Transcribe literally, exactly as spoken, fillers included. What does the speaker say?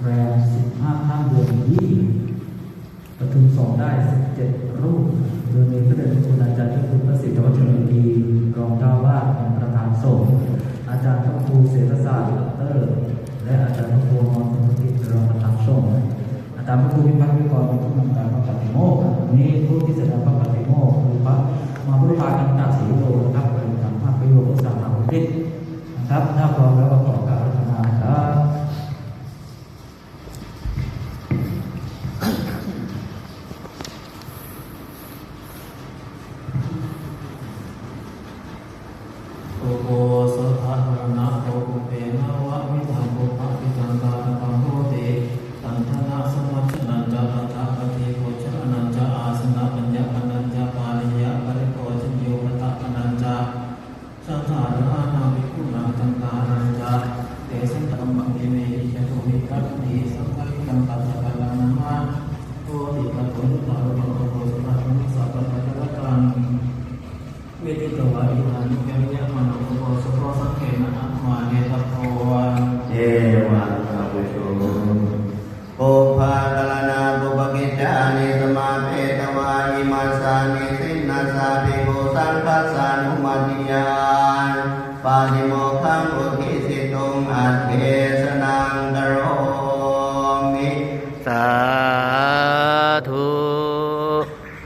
แรมสิบห้าค่ำเดือนยี่ ประชุมสงฆ์ได้สิบเจ็ดรูป โดยมีพระเดชพระคุณอาจารย์เจ้าคุณพระศรีธวัชเมธี รองเจ้าอาวาสเป็นประธานสงฆ์ อาจารย์พระครูเศรษฐศาสตร์ ด็อกเตอร์ และอาจารย์พระครูอมรสุภกิจ รองประธานสงฆ์ อาจารย์พระครูพิพัฒน์วิกรเป็นผู้นำการพระปาฏิโมกข์ วันนี้ผู้ที่จะนำพระปาฏิโมกข์คือพระมหาบุรุษากันตศรีโลนะครับ เป็นการภาคประโยชน์สาขาอุทิศนะครับ ถ้าพร้อมแล้วก็ขอกราบอาราธนานะครับ Uposathakaraṇato pubbe navavidhaṃ pubbabhisaṅkhārappabhūti. Taṇṭhānasammajjanañca tathāgatī pūjananañca āsanapaññapanañca pāriyaparipuja-ñūpadapanañca saṅghārānaṃ bhikkhūnaṃ saṅghānañca tesañca kammaṃ imehi catūhi katvāhi saṅghāhi saṅghassakaraṇamāraṃ. Bodhighatottara uposathakaraṇaṃ sabbaññatarakkhānaṃ veditvā idāni kariyamāno uposatho saṅghena appaṇetabbo. Evaṃ sāvudho. Pubbakaraṇapubbakicchāni samāpetvā imassa nisinnassa bhikkhusaṅghassānumatiyā pātimokkhaṃ uddisituṃ addesanaṃ